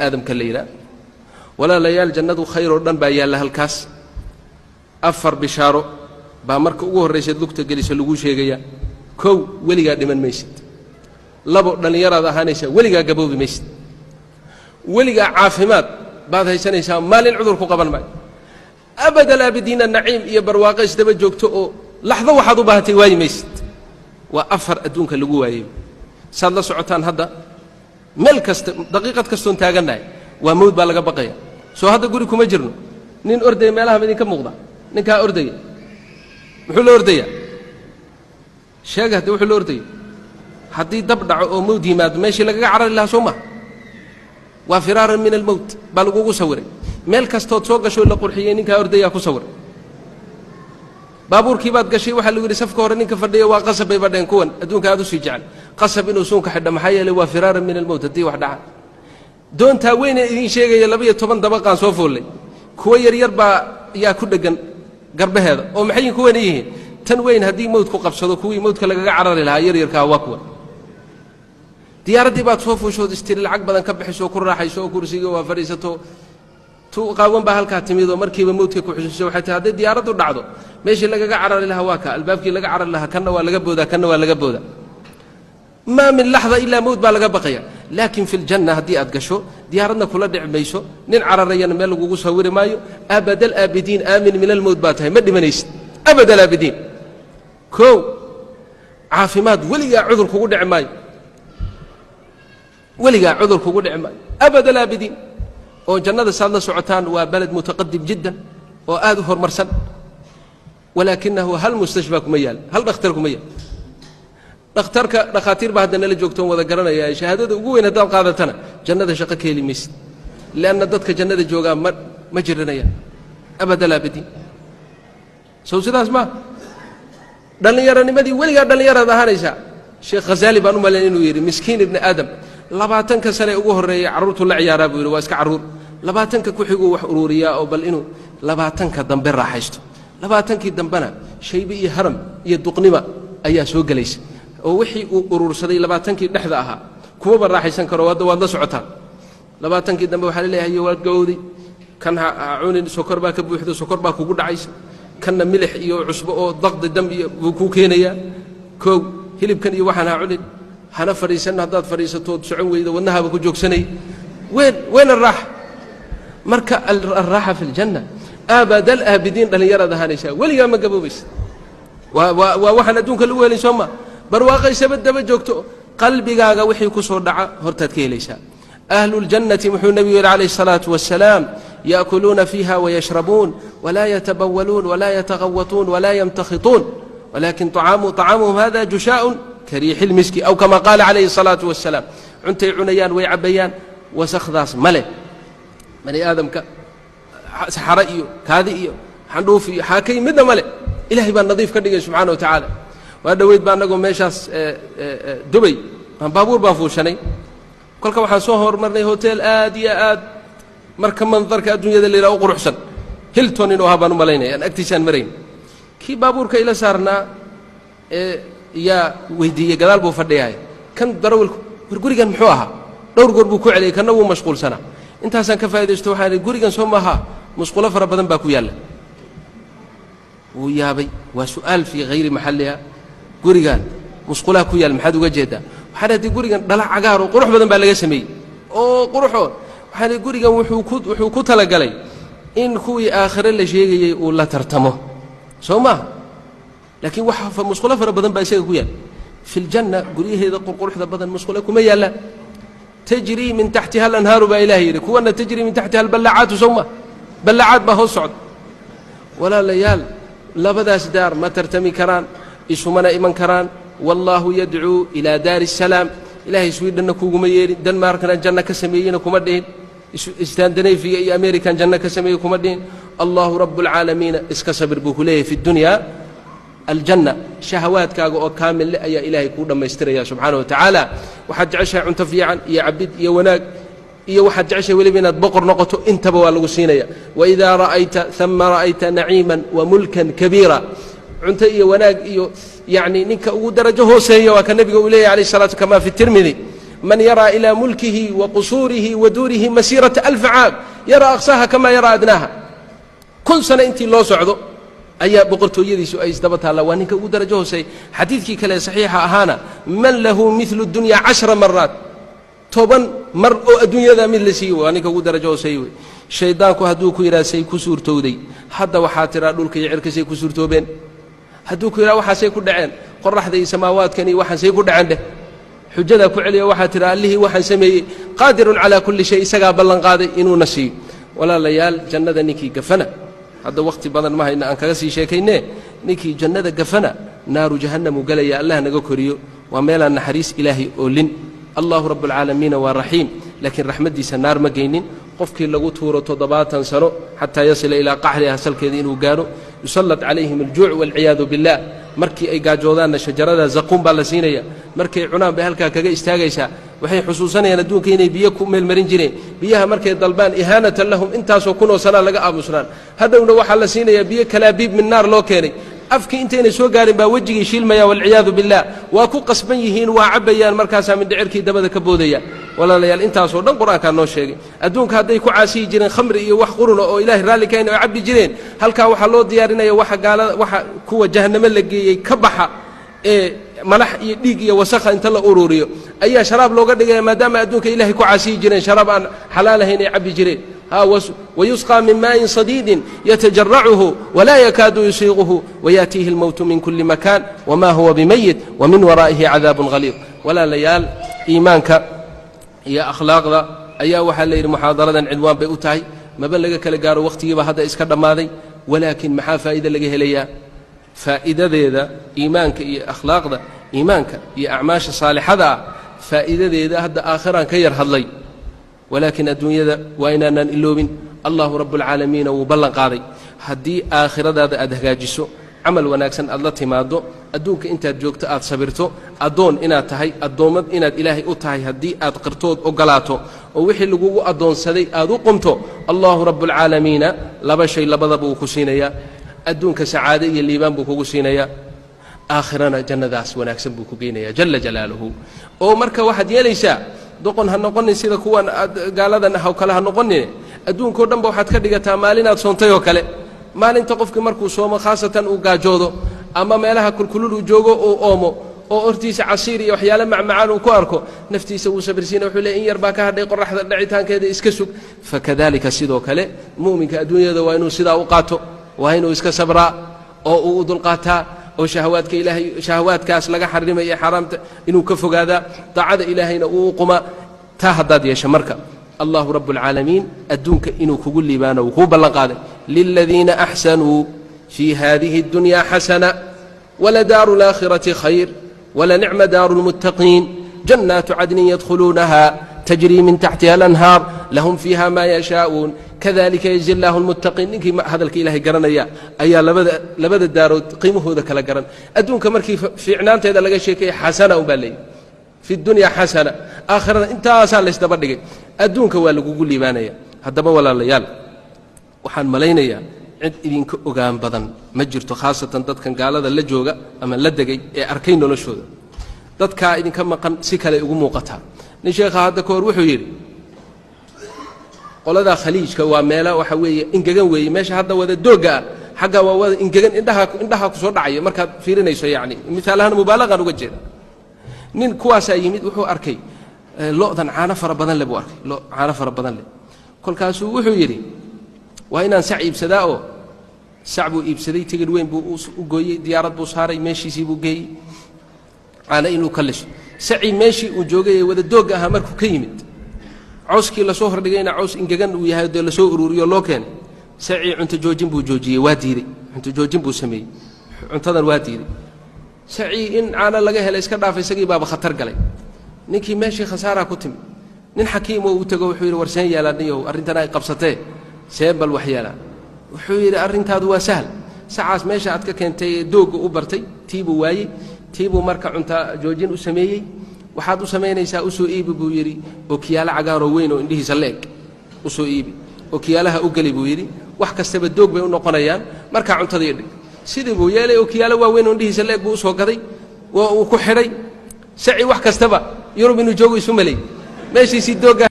Aadamka la yidhaah. Walaalayaal, jannadu khayr oo dhan baa yaalla halkaas. Afar bishaaro baa marka ugu horraysaed lugta geliso laguu sheegayaa. Kow, weligaa dhiman maysid. Labo, dhallinyaraad ahaanaysaa, weligaa gaboobi maysid. Weligaa caafimaad baad haysanaysaa, maalin cudur ku qaban maayo. Abad alaabidiina naciim iyo barwaaqo isdaba joogto oo laxdo waxaad u baahatay waayi maysid. Waa afar adduunka lagu waayey. Saad la socotaan, hadda meel kasta, daqiiqad kastoon taagannahay, waa mawd baa laga baqaya. Soo hadda guri kuma jirno. Nin ordaya meelaha ma idinka muuqda? Ninkaa ordaya muxuu la ordayaa? Sheega hadde wuxuu la ordaya. Haddii dab dhaco oo mawd yimaado, meeshii lagaga carari lahaa soo maha? Waa firaaran min almowt baa lagugu sawiray. Meel kastood soo gashoo la qurxiyey, ninkaa ordayaa ku sawiray. Baabuurkii baad gashay, waxaa lagu yidhi safka hore ninka fadhiya waa qasab bay badheen kuwan adduunka aad usii jecel, qasab inuu suunka xidho. Maxaa yeelay? Waa firaaran min almowt haddii wax dhaca. Doontaa weynee idiin sheegaya, 12 dabaqaan soo foollay, kuwo yaryar baa yaa ku dheggan garbaheeda. Oo maxay kuwana yihiin? Tan weyn haddii mowdku qabsado, kuwii mowdka lagaga carari lahaa yaryarkaa waa kuwan. Diyaaraddii baad soo fuushood istiri lacag badan ka bixiso, ku raaxayso oo kursiga waa fadhiisato. Tu qaawan baa halkaa timid oo markiiba mowdka ku xusuuso. Waxay tahay, hadday diyaaraddu dhacdo, meeshii lagaga carari lahaa waa ka albaabkii laga carari lahaa. Kanna waa laga boodaa, kanna waa laga boodaa. Maa min laxda ilaa mowd baa laga baqaya. Laakiin fi ljanna haddii aad gasho, diyaaradna kula dhici mayso, nin cararayana meel lagugu sawiri maayo. Abad alaabidiin aamin min almowt baa tahay, ma dhimanaysid abad alaabidiin. Kow, caafimaad, weligaa cudur kugu dhici maayo, weligaa cudur kugu dhici maayo abad alaabidiin. Oo jannada saad la socotaan waa baled mutaqadim jiddan oo aad u horumarsan, walaakinahu hal mustashfaa kuma yaal, hal dhakhtar kuma yaal. Dhakhtarka dhakhaatiir baa hadda nala joogtoon wada garanaya. Shahaadada ugu weyn haddaad qaadatana, jannada shaqo ka heli maysid, lianna dadka jannada joogaa ma jiranayaan abad alaabidiin. Sow sidaas maa? Dhallinyaronimadii, weligaa dhallinyaraad ahaanaysaa. Sheekh Khazaali baan u malayn inuu yidhi, miskiin ibni aadam 20-ka sane ugu horreeyay carruurtu la ciyaaraa buu yidhi, waa iska carruur. 20-ka ku xiguu wax uruuriyaa oo bal inuu 20-ka dambe raaxaysto. 20-kii dambena shaybe iyo haram iyo duqnima ayaa soo gelaysa, oo wixii uu uruursaday 20-kii dhexda ahaa kumaba raaxaysan karo. Hadda waad la socotaan, 20-kii dambe waxaa laleeyahay, waad gawowday, kan ha cunin, sokor baa ka buuxdo, sokor baa kugu dhacaysa. Kanna milix iyo cusbo oo daqdi dam iyo buu kuu keenayaa. Kow, hilibkan iyo waxaan ha cunin, hana fadhiisanna. Haddaad fadhiisatood socon weydo, wadnahaaba ku joogsanay. Weyn weyn araaxa? Marka alraaxa fi ljanna, abad alaabidiin dhallinyaraad ahaanaysaa, weligaa ma gaboobaysa. Waa waxaan adduunka lagu helin, soo ma? Barwaaqaysaba daba joogto, qalbigaaga wixii ku soo dhaca hortaad ka helaysaa. Ahlu ljannati, wuxuu nebigu yidhi calayhi الsalaatu wasalaam, yaأkuluuna fiiha wayashrabuun walaa yatabawaluun walaa yatagawatuun walaa yamtakhituun, walakin طacaamuhum hada jushaaء kariixi اlmiski, aw kama qaala calayhi الsalaatu wasalaam. Cuntay cunayaan, way cabbayaan, wasakhdaas ma leh. Bani aadamka saxaro iyo kaadi iyo xandhuuf iyo xaakay midna ma leh. Ilahay baa nadiif ka dhigay subxaana wa tacaala. Waa dhoweyd baa annagoo meeshaas Dubay baan baabuur baan fuushanay. Kolka waxaan soo hormarnay hotel aad iyo aad marka mandarka adduunyada la yidhaha u quruxsan. Hilton inuu ahaa baan u malaynaya, aan agtiisaan marayn. Kii baabuurka ila saarnaa ee yaa weydiiyey, gadaal buu fadhiyahay kan darawalku, war gurigan muxuu ahaa? Dhowr goor buu ku celiyey, kanna wuu mashquulsanaa. Intaasaan ka faa'idaysto, waxaan ihi, gurigan soo maaha? Musqulo fara badan baa ku yaalla. Wuu yaabay, waa su'aal fii hayri maxalliha. Gurigan musqulaha ku yaal maxaad uga jeedaa? Waxaan haddii gurigan dhala cagaar oo qurux badan baa laga sameeyey oo quruxoo. Waxaan gurigan wuxuu ku talagalay in kuwii aakhire la sheegayey uu la tartamo, soo maaha? Laakiin waxa musqulo fara badan baa isaga ku yaal. Fi ljanna guryaheeda qurquruxda badan musqulo kuma yaallaan. Tajrii min taxtiha alanhaaru baa ilahay yidhi, kuwana tajrii min taxtiha alballacaatu, soo ma? Ballacaad baa hoos socda. Walaalayaal, labadaas daar ma tartami karaan, isumana iman karaan. Wallaahu yadcuu ilaa daari الsalaam. Ilahay Swidhanna kuguma yeelin, Denmarkna janno ka sameeyeyna kuma dhihin, Scandinavia iyo American janno ka sameeyey kuma dhihin. Allahu rabu اlcaalamiina iska sabir buu ku leeyahay. Fi dunya aljanna, shahawaadkaaga oo kaamil leh ayaa ilaahay kuu dhammaystiraya subxaana wa tacaala. Waxaad jeceshahay cunto fiican iyo cabid iyo wanaag iyo waxaad jeceshahay weliba inaad boqor noqoto, intaba waa lagu siinaya. Waidaa ra'ayta uma ra'ayta naciima wa mulkan kabiira. Cunto iyo wanaag iyo yacni ninka ugu darajo hooseeya waa ka nebiga uu leeyahy alayh salatu, kama fi Tirmidi. Man yaraa ilaa mulkihi wa qusuurihi wa duurihi masiirata 1000 caam yaraa aqsaaha kamaa yaraa adnaaha. 1000 sano intii loo socdo ayaa boqortooyadiisu ay isdaba taallaa. Waa ninka ugu darajo hooseeya. Xadiidkii kale saxiixa ahaana, man lahu milu dunya 10 maraat, 10 mar oo adduunyada mid la siiye, waa ninka ugu darajo hooseeya wey. Shaydaanku hadduu ku yidhaha say ku suurtowday, hadda waxaa tiraa dhulka iyo cirka say ku suurtoobeen. Hadduu ku yidhaha waxaasay ku dhaceen, qoraxda iyo samaawaadkan iyo waxaan say ku dhaceen dheh. Xujadaa ku celiya, waxaa tiraa allihii waxaan sameeyey qaadirun calaa kulli shay, isagaa ballan qaaday inuuna siiyo. Walaalayaal, jannada ninkii gafana, hadda wakhti badan ma hayna aan kaga sii sheekaynee, ninkii jannada gafana naaru jahannamu gelaya. Allah naga koriyo. Waa meelaan naxariis ilaahay oolin. Allahu rabbulcaalamiina waa raxiim, laakiin raxmaddiisa naar ma geynin. Qofkii lagu tuuro 70 sano xataa yasila ilaa qaxriha, salkeeda inuu gaaro, yusallat calayhim aljuuc waalciyaadu billah. Markii ay gaajoodaanna shajarada zaquum baa la siinaya. Markay cunaan bay halkaa kaga istaagaysaa. Waxay xusuusanayaan adduunka inay biyo ku meelmarin jireen. Biyaha markay dalbaan, ihaanatan lahum, intaasoo kunoo sanaa laga aamusnaan. Hadhowna waxaa la siinayaa biyo kalaabiib min naar loo keenay. Afkii intayna soo gaarin baa wejigii shiilmaya, walciyaadu billah. Waa ku qasban yihiin, waa cabbayaan, markaasaa mindhicirkii dabada ka boodaya. Walaalayaal, intaasoo dhan qur-aankaa noo sheegay. Adduunka hadday ku caasiyi jireen khamri iyo wax quruna oo ilaahay raalli kayn oo cabbi jireen, halkaa waxaa loo diyaarinaya waxa gaalada, waxa kuwa jahannamo la geeyey ka baxa ee malax iyo dhiig iyo wasakha inta la ururiyo ayaa sharaab looga dhigaya, maadaama adduunka ilahay ku caasiyi jireen, sharaab aan xalaal ahayn ay cabbi jireen. Wayusqى min maaءin صadiidi yatajarachu wla yakaadu yusiiquhu wayaأtiihi اlmowtu min kuli makan wma huwa bimayit wmin waraa'ihi cadaab غaliid. Walaalayaal, iimaanka iyo akhlaaqda ayaa waxaa la yidhi muxaadaradan cinwaan bay u tahay. Maba laga kala gaaro, wakhtigiiba hadda iska dhammaaday. Walaakin maxaa faa'iide laga helayaa? Faa'iidadeeda iimaanka iyo akhlaaqda, iimaanka iyo acmaasha saalixada ah, faa'iidadeeda hadda aakhiraan ka yar hadlay, walaakiin adduunyada waa inaanaan iloobin. Allahu rabbulcaalamiina wuu ballan qaaday, haddii aakhiradaada aad hagaajiso, camal wanaagsan aad la timaaddo, adduunka intaad joogto aad sabirto, addoon inaad tahay, addoommad inaad ilaahay u tahay haddii aad qirtood ogolaato oo wixii lagugu addoonsaday aad u qumto, allahu rabbulcaalamiina laba shay labadaba wuu ku siinayaa. Adduunka sacaade iyo liibaan buu kugu siinayaa, aakhirana jannadaas wanaagsan buu ku geynayaa, jala jalaaluhu. Oo marka waxaad yeelaysaa, doqon ha noqonin sida kuwan gaaladan ah oo kale ha noqonin. Adduunkao dhan ba waxaad ka dhigataa maalinaad soontay oo kale. Maalinta qofkii markuu soomo, khaasatan uu gaajoodo ama meelaha kulkulul uu joogo uu oomo, oo hortiisa casiir iyo waxyaale macmacaan uu ku arko, naftiisa wuu sabirsiina. Wuxuu leey in yar baa ka hadhay qoraxda dhacitaankeeda, iska sug. Fakadalika sidoo kale mu'minka adduunyada waa inuu sidaa u qaato, waa inuu iska sabraa oo uu u dulqaataa, oo shahawaadka ilaahay, shahawaadkaas laga xarimay ee xaaraamta inuu ka fogaadaa, daacada ilaahayna uu u qumaa. Taa haddaad yeesho marka, allahu rabbulcaalamiin adduunka inuu kugu liibaano wuu kuu ballan qaaday. Liladiina axsanuu fii hadihi اddunya xasana waladaaru اlaakhirati khayr walanicma daaru اlmuttaqiin. Jannaatu cadnin yadkhuluunaha tajrii min taxtiha alanhaar lahum fiiha ma yashaa'uun kadalika yajzi allahu lmuttaqiin. Ninkii hadalka ilaahay garanaya ayaa labada daarood qiimahooda kala garan. Adduunka markii fiicnaanteeda laga sheekaya, xasana unbaa leeyihi, fi dunya xasana, aakhirada intaasaa laysdaba dhigay. Adduunka waa lagugu liibaanaya. Haddaba walaalayaal, waxaan malaynayaa cid idinka ogaan badan ma jirto, khaasatan dadkan gaalada la jooga ama la degay ee arkay noloshooda. Dadkaa idinka maqan si kale ugu muuqataa. Nin sheekha hadda ka hor wuxuu yidhi, qoladaa khaliijka waa meelo waxa weeye ingegan weeye. Meesha hadda wada doogga ah xaggaa waa wada ingegan, indhaha ku soo dhacaya markaad fiirinayso. Yacni misaal ahaan, mubaalaqan uga jeeda. Nin kuwaasaa yimid, wuxuu arkay lo'dan caano fara badan leh buu arkay, lo caano fara badan leh. Kolkaasuu wuxuu yidhi, waa inaan sac iibsadaa. Oo sac buu iibsaday, tigidh weyn buu u gooyey, diyaarad buu saaray, meeshiisii buu geeyey caano inuu ka liso. Sacii meeshii uu joogay ee wada doogga ahaa markuu ka yimid, cawskii lasoo hordhigayna caws ingegan uu yahay, dee lasoo ururiyo loo keenay, sacii cunto joojin buu joojiyey. Waa diiday, cunto joojin buu sameeyey, cuntadan waa diiday. Sacii in caano laga helay iska dhaafay, isagii baaba khatar galay. Ninkii meeshii khasaaraa ku timid. Nin xakiim oo uu tago wuxuu yidhi, war seen yeelaa niyow, arrintan ay qabsatee, seen bal wax yeelaa? Wuxuu yidhi, arrintaadu waa sahal. Sacaas meesha aad ka keentay ee doogga u bartay tiibuu waayey, tiibuu marka cunta joojin u sameeyey. Waxaad u samaynaysaa, usoo iibi buu yidhi okiyaalo cagaaroo weyn oo indhihiisa la eg usoo iibi, okiyaalaha u geli buu yidhi. Wax kastaba doog bay u noqonayaan, markaa cuntadii dhig. Sidii buu yeelay. Okiyaalo waaweyn oo indhihiisa la eg buu usoo gaday, waa uu ku xidhay. Saci wax kastaba Yurub inuu joogo isu malay meeshiisii doogga.